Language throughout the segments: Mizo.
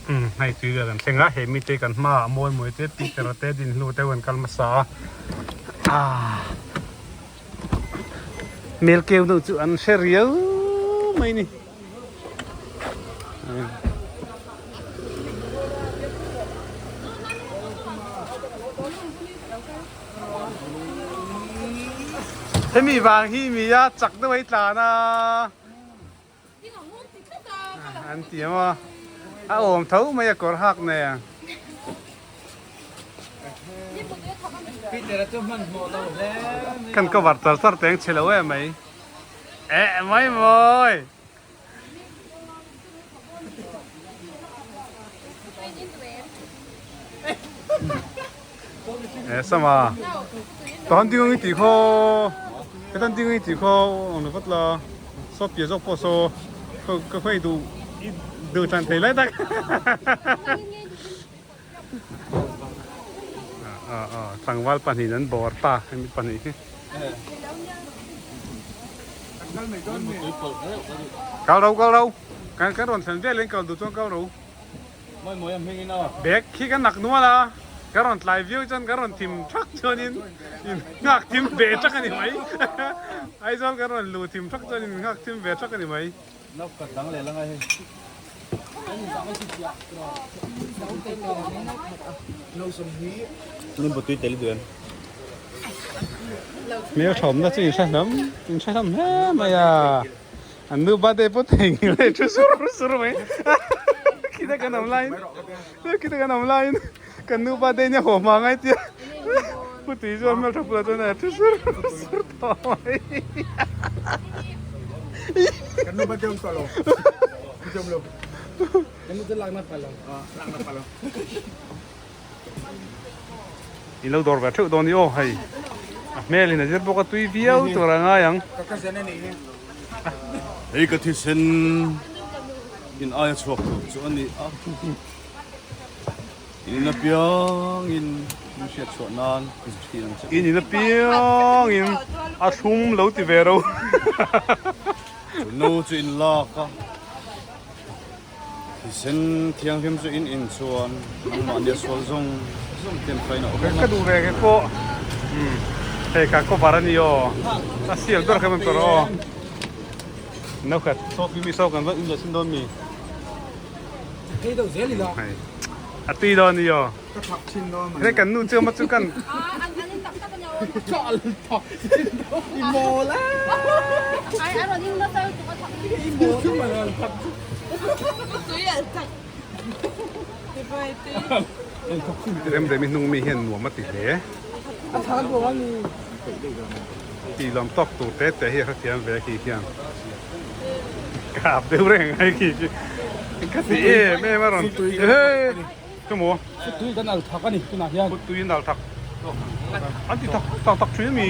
Umm hei tui vel kan thleng a he mite kan hmaah mawi mawi te Peter te Dinhlu te an kal hmasa a ah hmel keu deuh chu an hre riau mai a ni. Hemi vang hi mi a chak deuh a i tlan a. An ti a a awm tho mai a kawr hak nen. Kan cover char char teng chhe lo em mai. Eh mai mawi. Eh sama. Tahan ding ang ti kho. Cái tan ding ang ti kho ang lo vat la. So pia zawk pawh so ka khawi duh i duh tan thei lai tak. Ah ah tlangval pahnih an bawr ta hemi pahnih hi. Kal ro kal ro kan kan rawn thlen vel in kal duh chuan kal ro. Bag khi kan nak nual a ka rawn tlai viau chuan ka rawn thim thak chuanin in nghak thim ve thak a ni mai. Aizawl kan rawn luh thim thak chuan in nghak thim ve thak a ni mai. Hmel thawmna chu in hre hlawm in hre hlawm hle mai a. An nu birthday pawh theihnghilh leh thu sur sur mai. Khita kan awm laiin khita kan awm laiin kan nu birthday nia haw hma ngai tia Pu tui chuan hmeltha bulah chuan a thu sur sur tawh mai. Kan nu birthday awm tawh lo. Awm lo. Kan nu chu lakna pal lo. Lakna pal lo. In lo dawr ve theuh dawn i aw hei a hmel in a zir bawk a tui viau tur a ngai ang. Hei ka thisen in aia chhuak tur chu a ni a, in in apiang in min hriat chhuah nan ka zu thin ang che u. In in apiang in a thlum lo ti ve ro. Chu no chu in lak a. Thisen thianghlim chu in in chuan nangmahni a sual zawng zawng te an fain a awm ang a. Ka duh ve ke pawh hei ka cover a ni aw a sial ber kha man tur aw no khat saw mi saw kan va in leh sin dawn mi hei a tui dawn ni aw hei kan nu chu ma chu kan Remremi hnung mi hian nuam a ti hle. Tih lawm tawk tur te te hi a hrethiam ve khi khian kap deuh reng ai khi khi ka ti em em a rawn he chu maw tui kan al thak a ni tunah hian tui an al thak an ti thak tak tak thin ami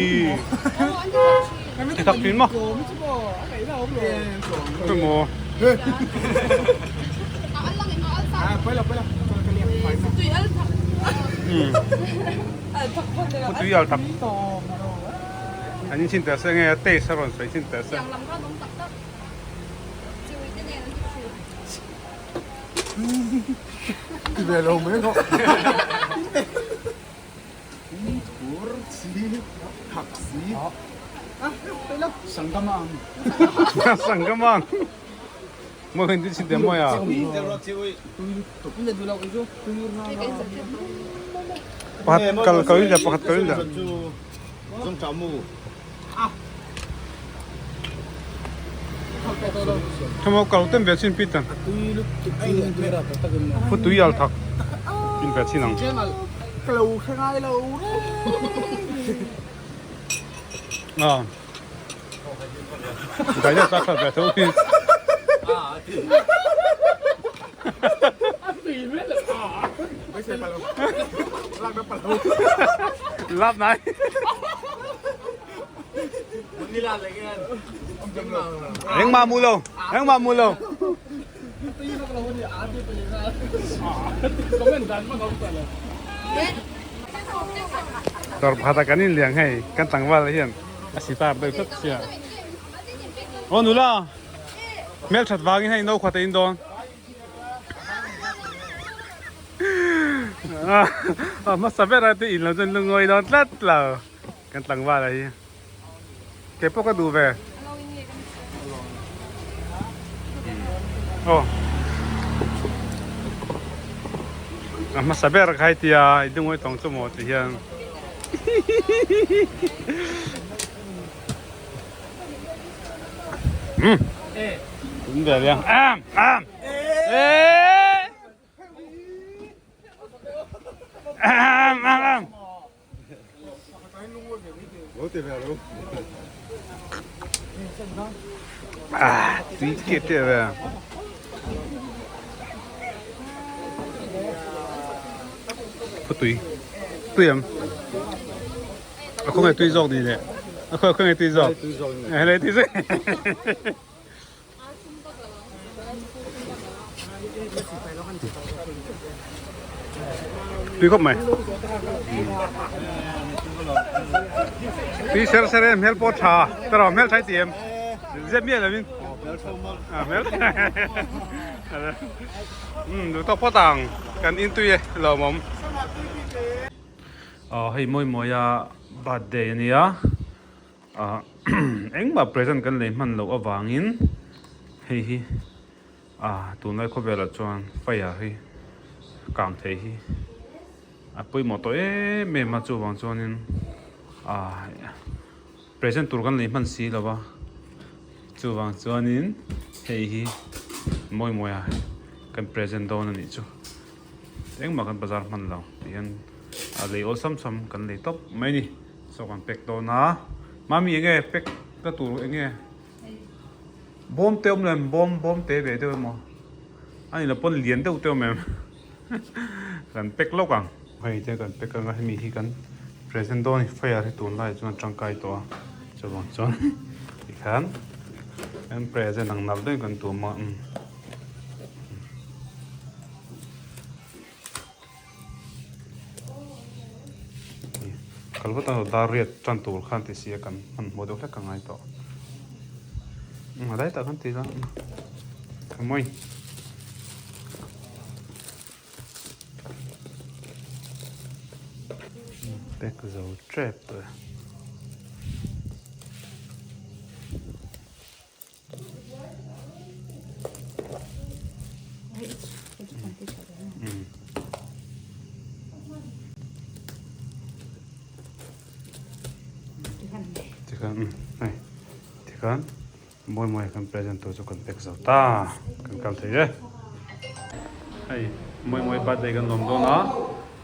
ti thak thin maw chu maw tui al thak an in chhin teh se nge a taste a rawn sawi chhin teh se. Ti ve lo mai rawh. Thur si thak si. Sangam ang. Sangam ang. Mo hin ti chin te mo ya. Pakhat kal kal in pakhat kal in Zong cha mu. Thamo kal tem ve chin pitan. Phu tui al thak in ve chin ang. Kalo hre ngai lo. À. Cái này ta thật về thôi. Lap này. Engmah mu lo, engmah mu lo. Dawr pakhat ah kan in liang hei kan tlangval hian a sitar deuh tlat sia. Aw nula, hmelthat vangin hei no khuat a in dawn. A hmasa ber a te in lo chuan lungawi dawn tlat lo kan tlangval a hi. Kei pawh ka duh ve. Aw. A hmasa ber kha hei tia i lungawi tawng chu maw ti hian. Um. Tun ve liang. Am am. Eh. Am am am. Ah, tui tiat tiat ve. Tui. Tui em. A khaw nge tui zawk ni le. A khaw nge tui zawk. Helai tui zawk. Tui khawp mai. Tui ser ser em hmel pawh tha. Ta rawh hmel tha i ti em. Zep miah lovin. Hmel. Umm duh tawk phawt ang. Kan in tui e lawmawm. Aw hei mawi mawi a birthday a nia. Ah engmah present kan lei hman loh avangin hei hi ah tunlai khawvelah chuan fire hi kang thei hi a pawimawh tawh em em a chuvang chuanin ah present tur kan lei hman si lo va chuvang chuanin hei hi mawi mawi a kan present dawn a nih chu engmah kan bazar hman lo tih hian a lei awlsam sam kan lei tawp mai a ni. Saw kan pack dawn a, mami enge pack na tur enge bawm te awm lo em bawm bawm te ve deuh emaw a ni lo pawn lian deuh te awm em kan pack lawk ang. Hei te kan pack anga hemi hi kan present dawn a ni fire hi tunlai chuan tangkai tawh a chuvang chuan tikhan kan present ang nalh deuhin kan tum a. Kal vat a dar riat tan tur khan ti sia kan hmanhmawh deuh hlek a ngai tawh a lai tah khan ti ila ka mawi pack zo tep tawh e. Tikhan hei tikhan mawi mawi kan present tur chu kan pack zo ta kan kal thei e hei mawi mawi birthday kan lawm dawn a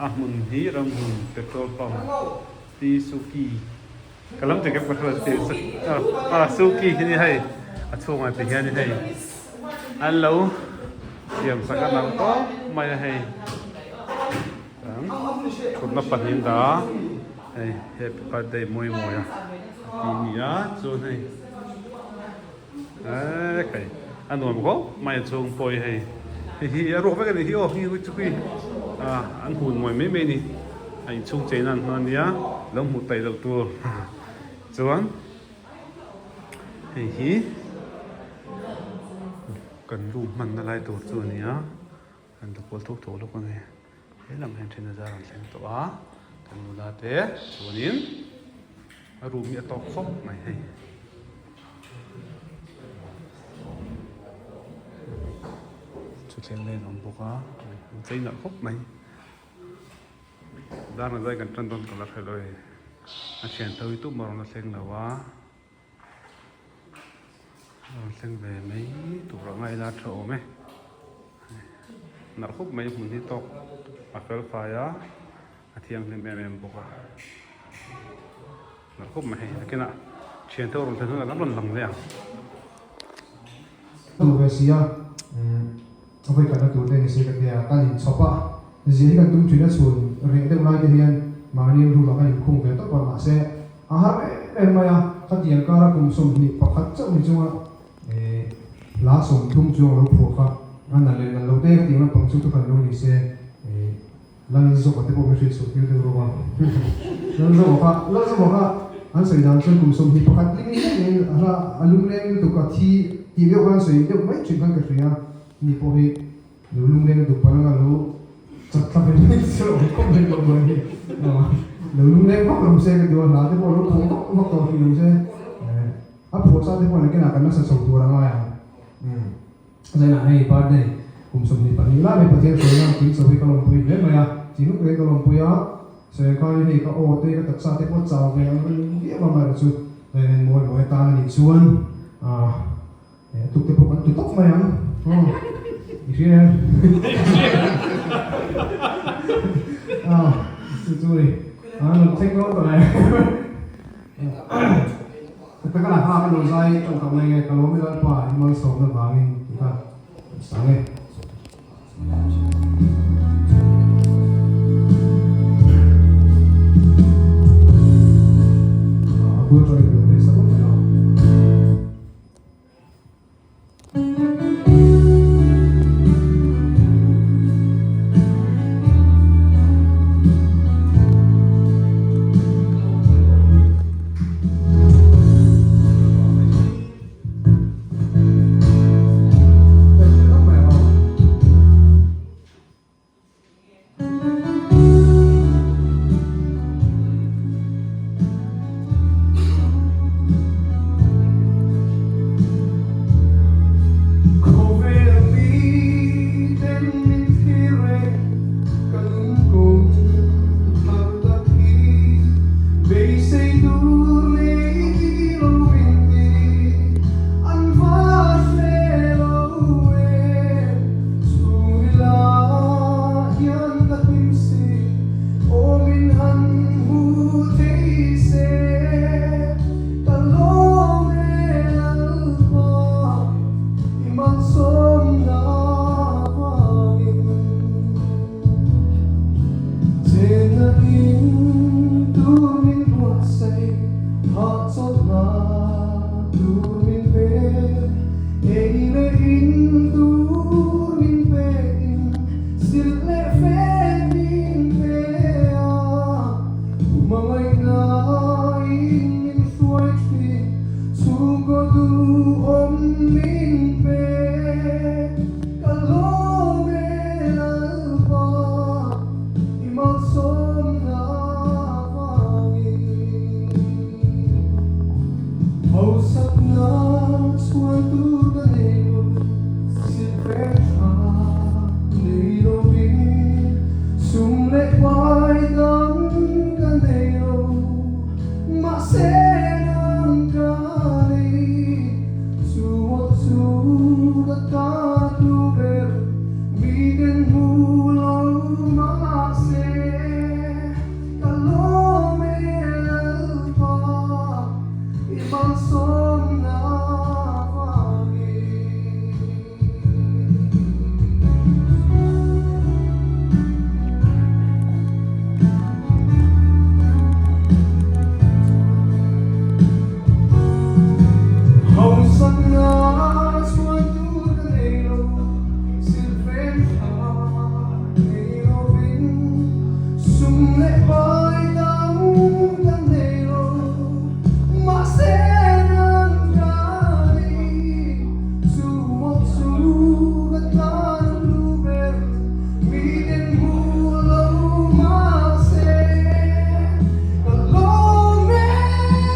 a hmun hi ramhmun petrol pump Tisuki. Ka lam ticket ka hriat tih chu ah Suki hi ni hei a chhungah ti hian hei an lo siam sak a nalh tawp mai a hei thutna pahnih an dah a hei happy birthday mawi mawi a tih a ni a chuan hei eee khai a nuam khawp mai a chhung pawh hi hei hei hi a ruak vek a nih hi aw hei chu khi ah an hun mawi mai mai a ni a inchhung chei nan hman a nia lo hmuh taih loh tur chuan hei hi kan room hmanna lai tur chu a ni a kan la kual thuk thuk lawk a ni he lam hian then a zar an thleng tawh a kan nula te chuanin a room hi a tawk khawp mai hei. Thuthleng lane a awm bawk a an chei nalh khawp mai dar na zai kan tan dawn ka la hre lo e a thian tho hi tumah rawn la thleng lo a rawn thleng ve mai tur a ngaih la tha awm e nalh khawp mai hmun hi tawk a fel fai a a thianghlim em em bawk a. Nalh khawp mai hei nakinah thian te rawn thlen hunah kan rawn lang leh ang. Duh ve si a, a vawi kalna tur te ni se ka tia, kan inchhawp a, zia hi kan tum thin a chhun reh deuh lai te hian mahni room ah kan inkhung ve tawp a, mahse a har em em mai a, khatiang kara kum 21 chauh ni chunga hla 30 chuang a lo phuah kha a nalh leh nalh lo te khatiang lampang chu thu kan lo ni se. Lalzawka te pawh ka hriat chhuah tir deuh rawh a. Lalzawka kha, Lalzawka kha an sawi dan chuan kum 21 ling lengin a hla a lungleng lutuk a thi tih deuh khan sawi deuh mai thin khan ka hria. Ni pawh hi lo lungleng lutuk palh anga lo chat thla ve mai chu a awm khawp. lo mai hi. Lo lungleng vak lo se ka duh a, hla te pawh lo phuah vak vak tawh hrih lo se. A phuah sa te pawh nakinah kan nasa chho tur a ngai ang. Zainah hei birthday kum 22 lai mai Pathian hruaina tui chaw hi ka lawmpui hle mai a, chi nuk reng ka lawmpui a, sawi khain hei ka aw te ka taksa te pawh chau ve ang reng viau a amaherawh chu zainen mawi mawi atan a nih chuan ah a tuk te pawh kan ti tawp mai ang aw i hria em ah chu chu ni a rawn thleng dawn tawh em. Ka taka la hma ka lo zai tawngkam mai nge ka lawm i Lalpa i malsawmna vangin tih kha sang e. A bul tawng in ka lo play sak mai a. Khawvel miten min thlir e, ka lungkawm thar ta thi, beisei tur nei lo min ti, an va hre lo e. Chhungrila hian ka hlim si, aw min han hmu thei se, ka lawm e Lalpa, i malsawmna vangin. Chenna in tur min buatsaih, hahchawlhna tur min pe, ei leh in tur min pe in silh leh fen min pe a, hmangaihna in min hruai thin, chhungkaw duhawm min pe. Ka lawm e Lalpa, i malsawmna vangin. Hausakna chhuan tur ka nei lo, silhfer tha nei lovin, sum leh pai dang ka nei lo, mahse nang ka nei. Chu awt chu ka ta tu ber, miten hmu lo mahse ka lawm e Lalpa, i malsawmna vangin. Hausakna chuan tur ka nei lo, silhfen tha nei lovin, sum leh pai dang ka nei lo, mahse nang ka nei, chu mawp chu ka tan hlu ber, miten hmu lo mahse ka lawm e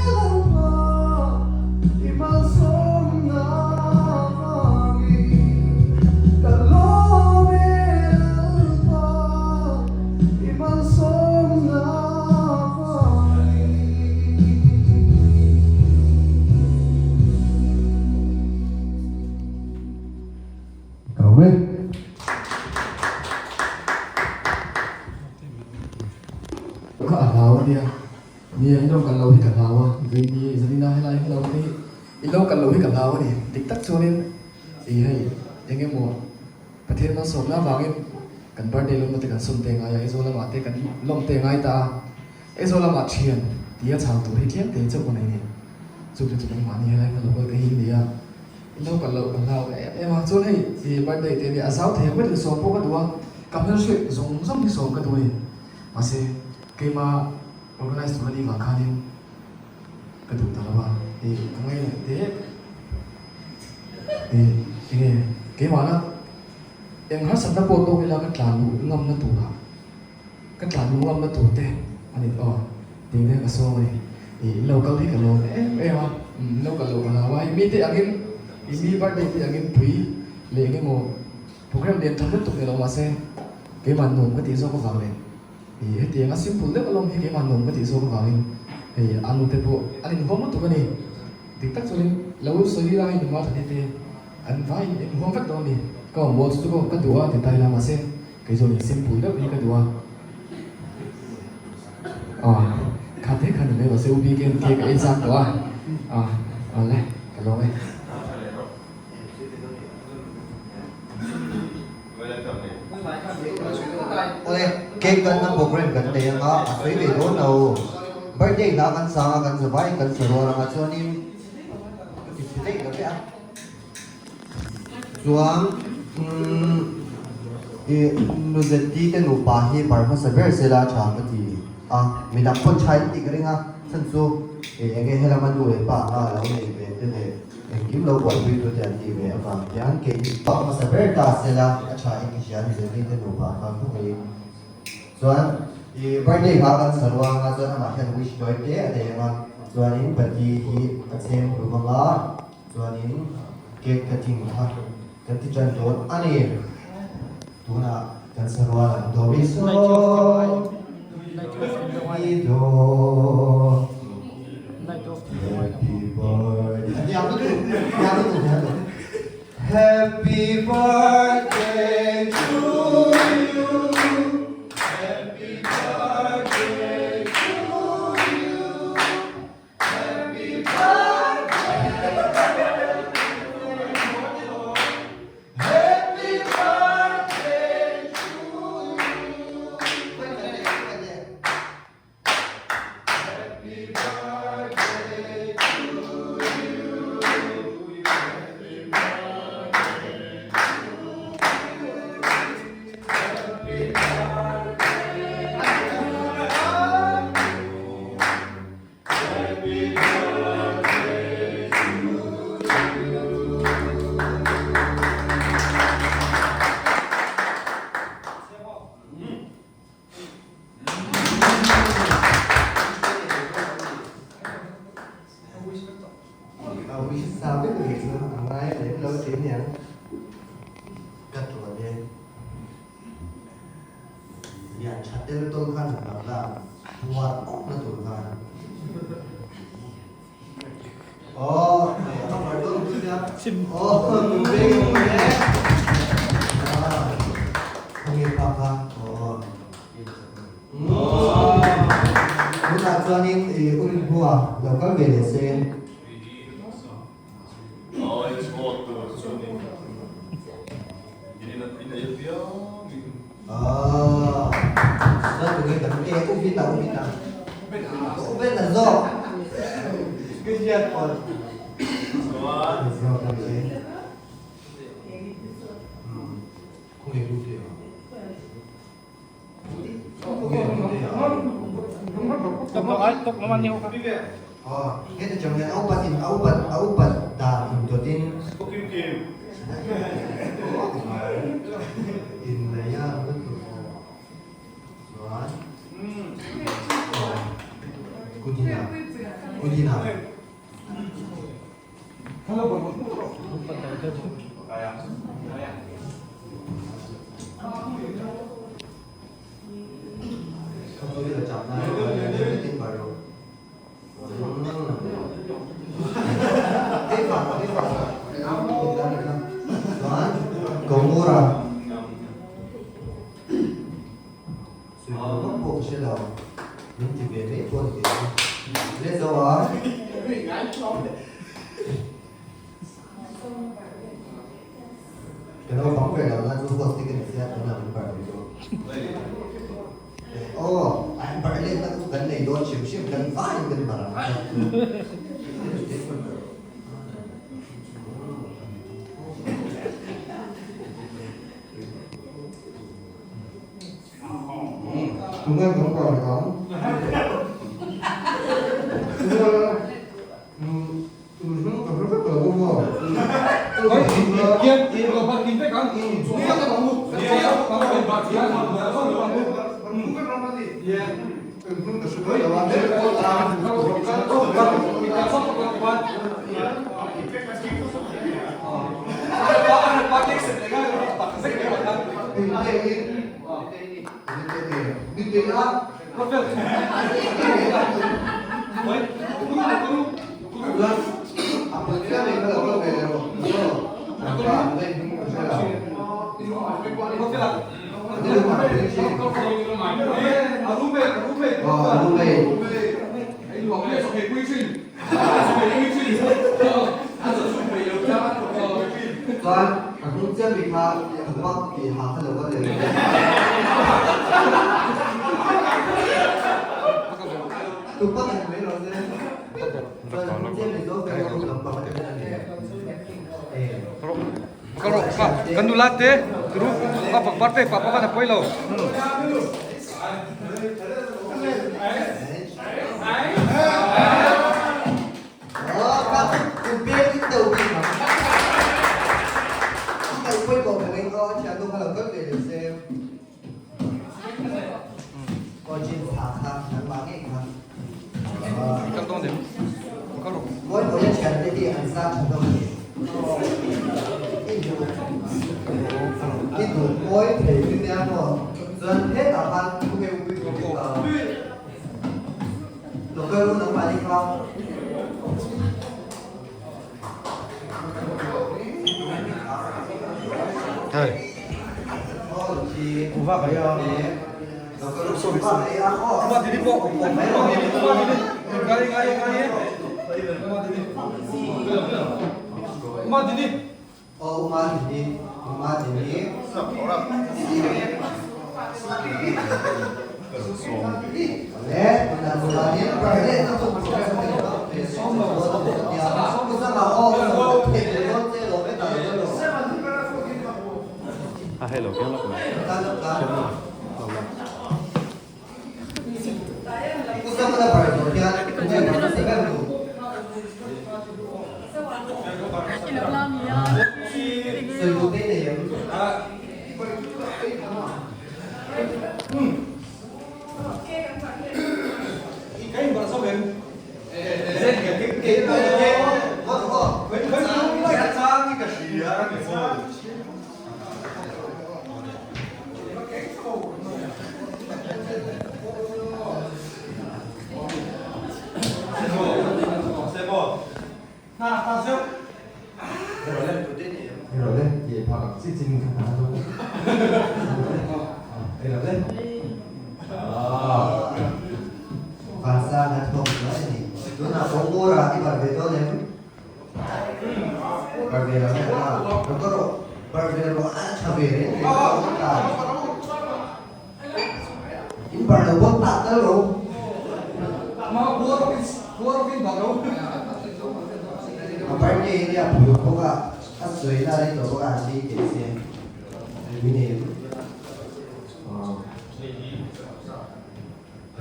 Lalpa, i malsawmna vangin ka lawm e Lalpa, i malsawmna vangin. Ka lawm e. Ka a hlau a nia, nia i lo kal lo hi ka hlau a, Vini, Zanina helai hi lo te hi i lo kal lo hi ka hlau a ni, dik tak chuanin i hei eng emaw Pathian malsawmna avangin kan birthday lawmna te kan sawm te ngai a, Aizawl lamah te kan lawm te ngai ta a, Aizawl lamah thian tia chhang tur hi tlem te chauh ka nei ni, chu chu chu nangmahni helai hma lo kal te hi i ni a, i lo kal loh ka hlau em em a, chuan hei i birthday te nia a zau thei ang ber sawm pawh ka duh a, ka hmelhriat zawng zawng hi sawm ka duh a ni. Mahse, keima organize tur a nih vang khanin ka duh ta lo a, ih ka ngaina teh ih enge keimahna eng harsatna pawh tawk ila ka tlan luh ngamna turah Ka tlan nuamna tur te a ni aw tih te ka sawm a ni. Ih in lo kal hi ka lawm em em a, in lo kal loh ka hlau a, hei mite angin ih mi birthday te angin pui leh eng emaw program lian tham lutuk ni lo mahse keimah nuam ka tih zawk avang leh ih hetiang a simple deuh alawm hi keimah nuam ka tih zawk avangin hei a nute pawh an inhuam lutuk a ni. Dik tak chuanin lo sawi lai numa thani te an vai inhuam vek dawn a ni. Ka awm chu chu ka duh a ti ta ila mahse Kei zawng in simple deuh hi ka duh a, aw kha te kha ni mai mahse u bik em cake a ei chak tawh a, aw awle ka lawm e. Awle cake kan na program kan nei anga a sawi ve dawn lo, birthday hla kan sang a kan zavai kan sa rual anga chuanin ka ti chhe daih lo vek a. Chuan i Nuzeti te nupa hi bar hmasa ber sela a tha ka ti a, midang pawh tha in tih ka ring a, chhan chu eng nge helama nu leh pa anga lo nei ve te leh engkim lo buaipui tu te an nih ve avang hian kei hi pa hmasa ber ta sela a tha in ka hria Nuzeti te nupa kha khawngei in. Chuan i birthday kha kan sa ruang a chuan amah hian wish tawi te a nei ang a, chuanin pati hi a chhem hlum ang a. Chuanin cake cutting kha kan ti tan dawn a ni. Tunah kan sarual an do mi so mi do Happy birthday Happy birthday to you Happy birthday to you Lian tha tel tawl khan han lam la, puar awk na tur khan. Aw, a var dawn chu nia. Aw, beng e. Khawnge pa kha. Aw. Tunah chuanin urin hua lo kal ve leh se. Heti chang hian a upat in a upat a upat dan indawt in in nei a lutuk chuan kudina kudina. Ka naupang ber lo nan chu host te ka ni sia tunah min barh ve chu. Aw, an barh leh tak chu kan nei dawn hrim hrim kan vaiin kan barh ang chu. Tunge kan barh leh ang? Chuan a hnung chiah mi kha thupak tih ha kha lo va leh lo. Thupak in mai rawh se. Chuan a hnung chiah mi zawk kha lo lampang a ni. Ka ro ka kan nula te turu a pak par te pa pa kan a pawi lo. A hei lo keng lawk mai.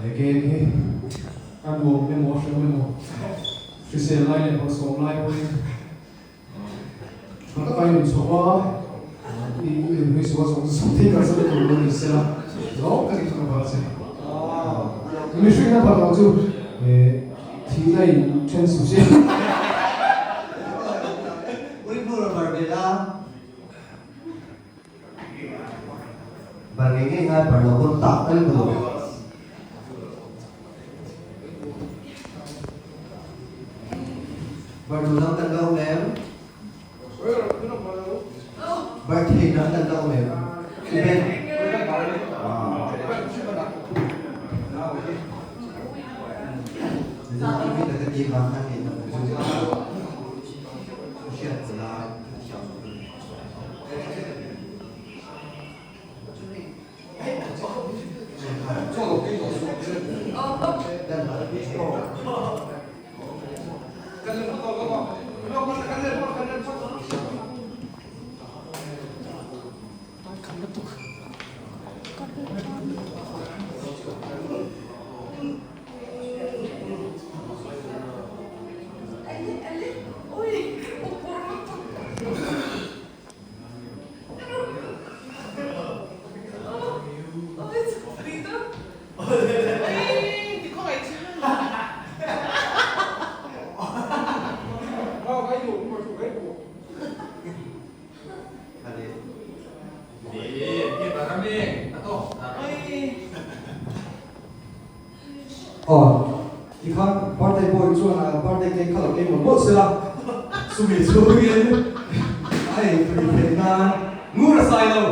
He game hi a nuam emaw a hrehawm emaw hrisel lai leh hawlsawm lai pawhin tha taka in chho a, i inhlui sual zawng zawng thei kal zat tur lo ni sela zawng takin chu ka phal che. Mihring a phal loh chu thihna in then suh se. Bar ngei ngei ngai bar lo pawn tak tal ka lo. Bar duh dang kan lo awm em? Bar thei dang kan lo awm em? U Ben. Mizo TV ta ka ti vang khan ngei tam chu. Hriat lai. Aw, tikhan birthday boy chuan a birthday cake kha lo keng mawlh mawlh sela, chumi chhungin a ei tui theih nan ngur a sai lo.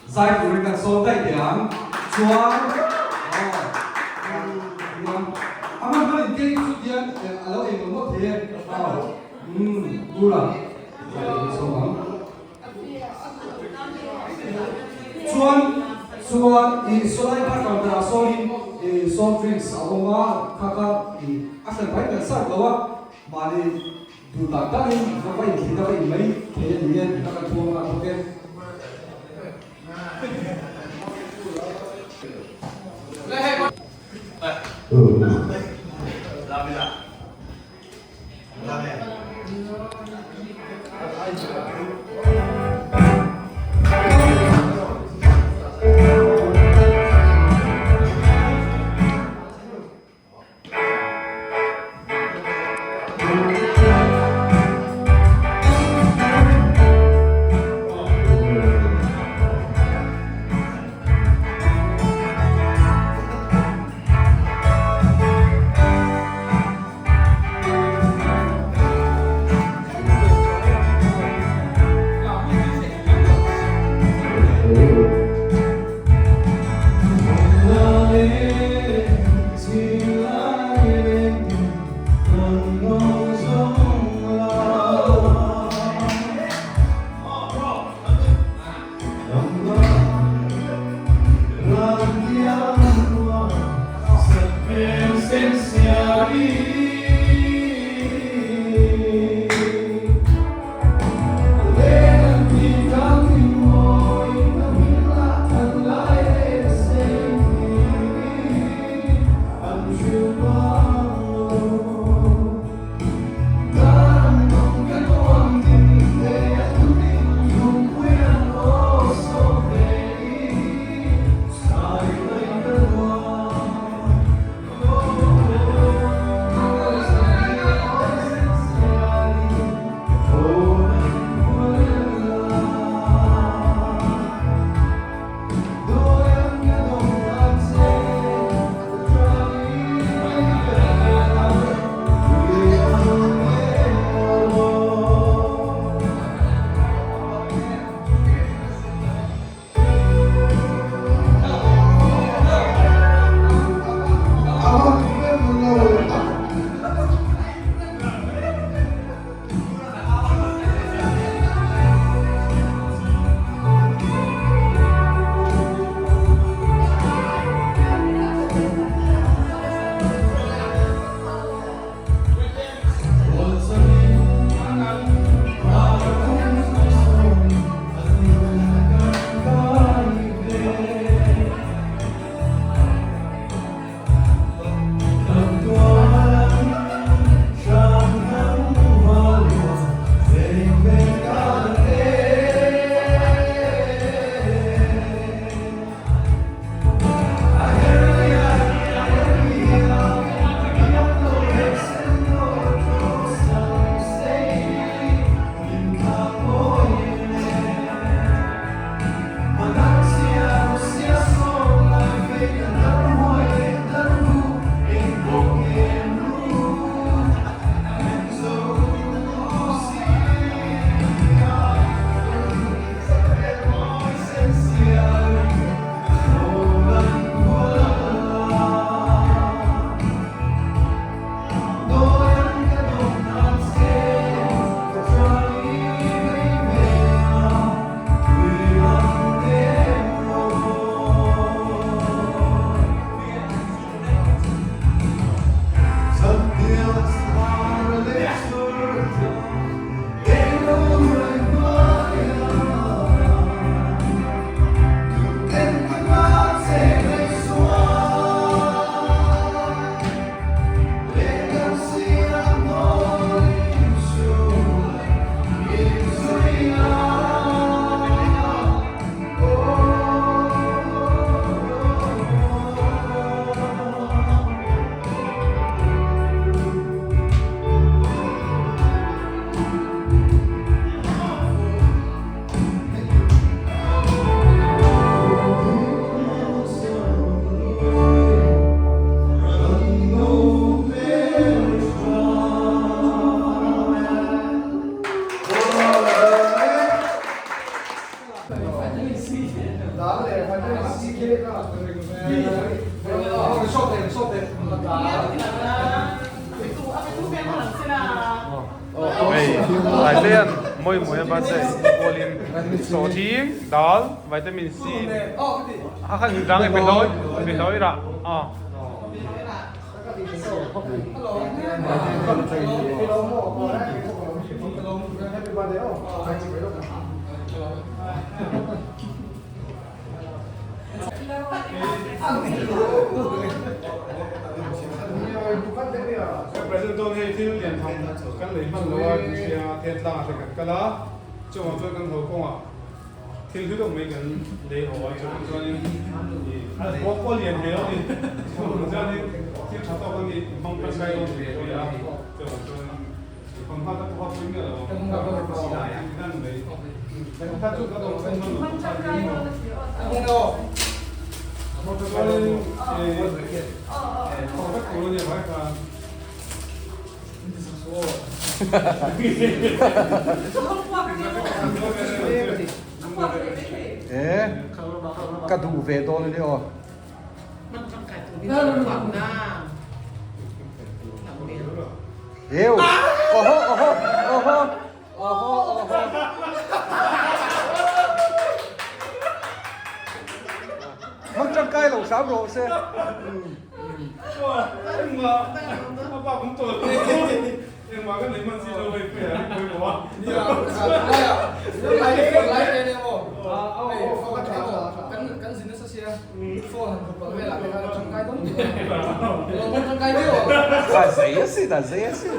Zai turin kan sawm daih teh ang. Chuan aw a hman hman in cake chu tian a lo ei mawlh mawlh thei e. Aw umm tura zai turin sawm ang. Chuan chuan i sawlai kha counter ah sawnin i soft drinks a awm a kha kha i a hran pai kan serve lo a mahni Duh tak takin va va inthlit a va in mai thei a ni e, ka kan thuam nghal bawk e. Hei Taisean mawi mawi a birthday pawlin sawhthing dal vitamin C a khan dang e behlawi behlawi rah a. President dawn hei thil lian tham kan lei hman lo a tia then tlang ah te kan kal a chuvang chuan kan ho kawngah thil hlu deuh mai kan lei haw a chuvang chuanin ih pawh pawh lian hle a ni chuvang chuanin thil tha tawk a ni hmang tangkai dawn tih ka hria a chuvang chuanin Ka duh ve dawn a ni aw. Eu! Oho oho oho oho oho. Hmang tangkai lo hram rawh se. A zei asin, a zei asin.